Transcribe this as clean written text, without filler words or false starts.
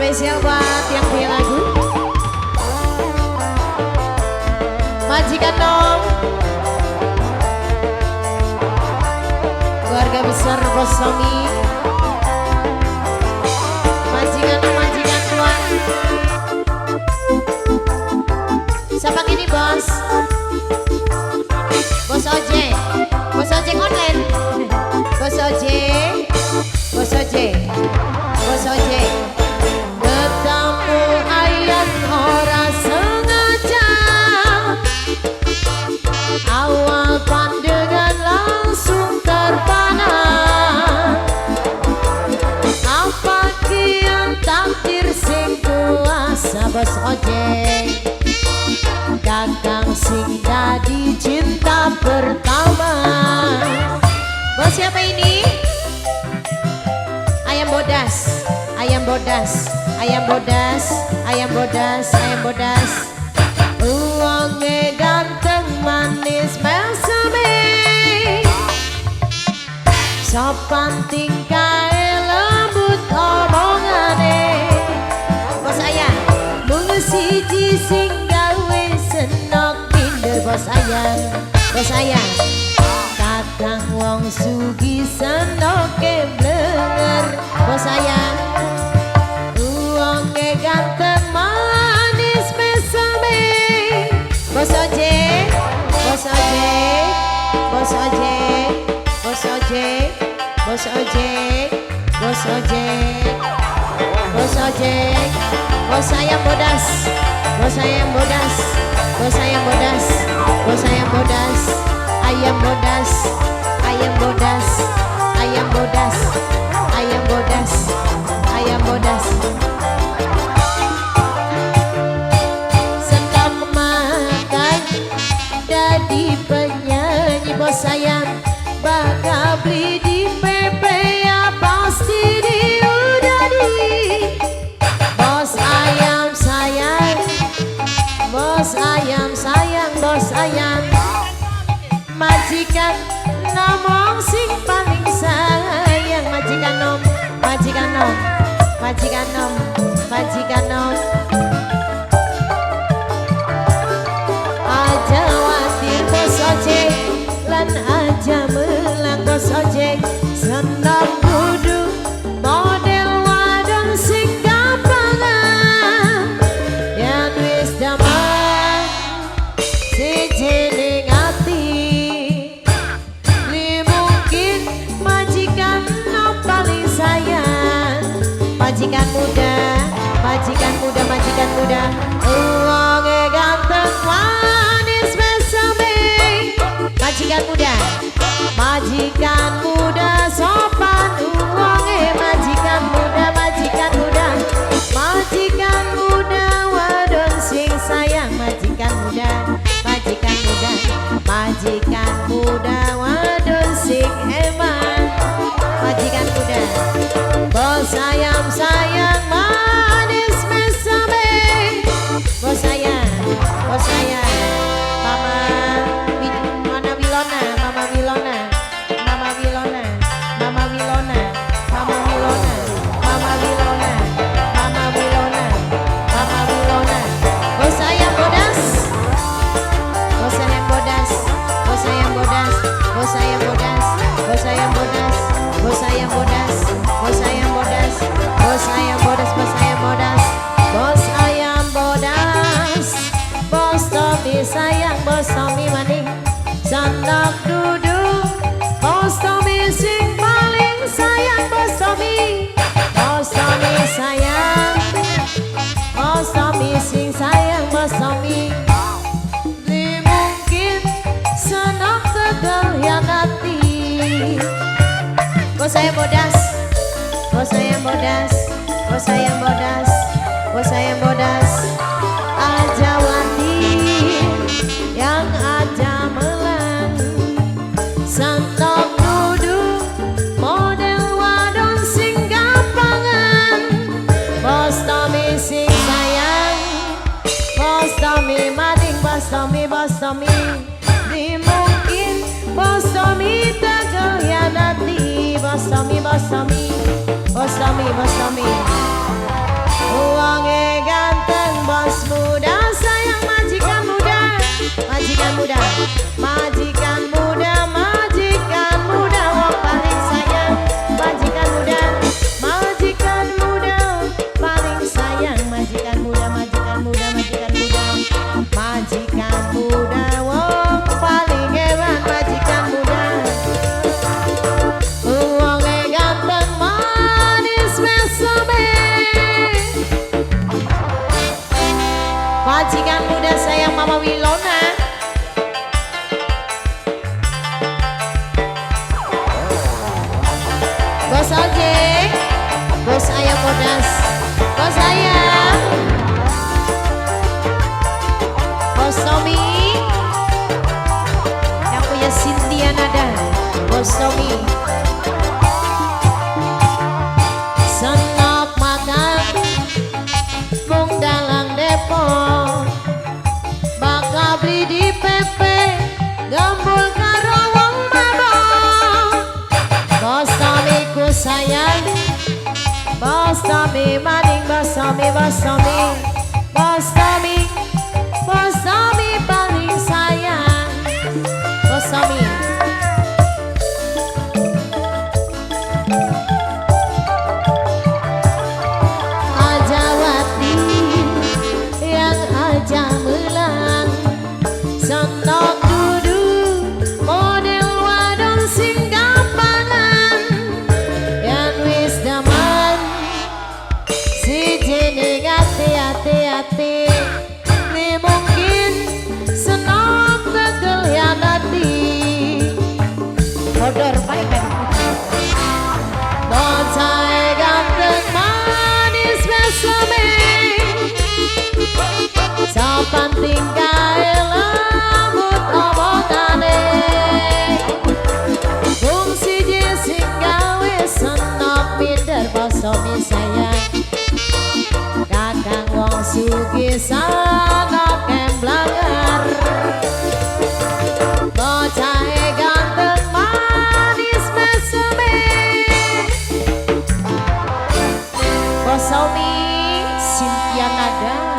Spesial buat yang punya lagu. Majikan dong. Keluarga besar Bosomi. Majikan, majikan tua. Siapa ini bos? Bos ojek. Bos ojek online. Bos ojek. Bos ojek. Bos ojek. Ketemu ayat ora sengaja. Awal pandangan langsung terpana. Apa kian takdir sing kuasa bos ojek. Kakang sing dadi cinta pertama. Bos siapa ini? Ayam bodas, ayam bodas, ayam bodas, ayam bodas, ayam bodas. Uangnya ganteng manis meseme. Sopan tingkahe lembut omongane. Bos ayam, mung siji sing gawe senok minder bos ayam, bos ayam. Kadang wong sugih senoke blenger bos ayam. Wonge ganteng manis mesame. Bos ojek, bos ojek, bos ojek, bos ojek, bos ojek, bos ojek, bos ojek, bos ayam bodas, bos ayam bodas, bos ayam bodas, bos ayam bodas, ayam bodas, ayam bodas, ayam bodas, ayam bodas, ayam bodas. Senang makan dadi penyanyi bos ayam. Bakal beli di PP ya pasti diudadi. Bos ayam sayang, bos ayam sayang, bos ayam. Majikan ngomong sing paling sayang. Majikan nom, majikan nom, majikan nom, majikan nom. Aja watir bos ojek lan aja melang bos ojek. Senang kudu model wadon sing gampangan. Yen wis damai siji ning ati. Li mungkin majikan nom paling sayang. Majikan muda, majikan muda, majikan muda. Uangnya ganteng manis mesame. Majikan muda, majikan muda sopan. Uangnya majikan muda, majikan muda, majikan muda wadon sing sayang. Majikan muda, majikan muda, majikan muda wadon sing eman. Majikan muda, bos ayam sayang manis mesame. Bos ayam, bos ayam. Mama mana Wilona, Mama Wilona, Mama Wilona, Mama Wilona, Mama Wilona, Mama Wilona, Mama Wilona, Mama Wilona. Bos ayam bodas, bos ayam bodas, bos ayam bodas, bos ayam bodas, bos ayam bodas, bos ayam bodas, bos ayam bodas, bos ayam bodas, bos ayam bodas, bos ayam bodas. Bos Tommy sayang, bos Tommy maning. Sandak duduk, bos Tommy sing paling sayang. Bos Tommy, bos Tommy sayang, bos Tommy sing sayang, bos Tommy. Li mungkin senang tegal yang hati. Bos ayam bodas, bos ayam bodas, bos ayam bodas, bos ayam bodas. Aja watir yang aja melang. Santok duduk model wadon sing gampangan. Bos Tommy sing sayang, bos Tommy maning, bos Tommy, bos Tommy. Di mungkin bos Tommy tegal ya nanti. Bos Tommy, bos Tommy, bos Tommy, bos Tommy. Wonge ganteng bos muda sayang majikan muda, majikan muda, majikan muda, majikan muda wong paling sayang majikan muda, majikan muda paling sayang majikan muda, majikan muda, majikan muda, majikan muda wong paling hebat majikan muda. Wonge ganteng manis meseme. Majikan muda sayang Mama Wilona. Bos ojek, bos ayam bodas, bos ayam, bos Tommy, yang punya Cynthia Nada, bos Tommy. Senok makan mung dalang Depok, bakal beli di PP, gembul karo wong mabok. Bos Tommy ku sayang, bos Tommy maning, bos Tommy, bos Tommy, bos Tommy, bos Tommy paling sayang, bos Tommy. Aja wati yang aja melang, senok dudu model wadon sing gampangan, yang wis daman siji ning ati ati ati, ni mungkin senok tegel ya nanti bodor baik baik. Bocah ganteng manis meseme, sopan tingkahe lembut omongane, wong siji sing gawe senok minder bos Tommy sayang, kakang wong sugih sanok emblangar. Bocah ganteng manis meseme, bos Tommy Cynthia Nada.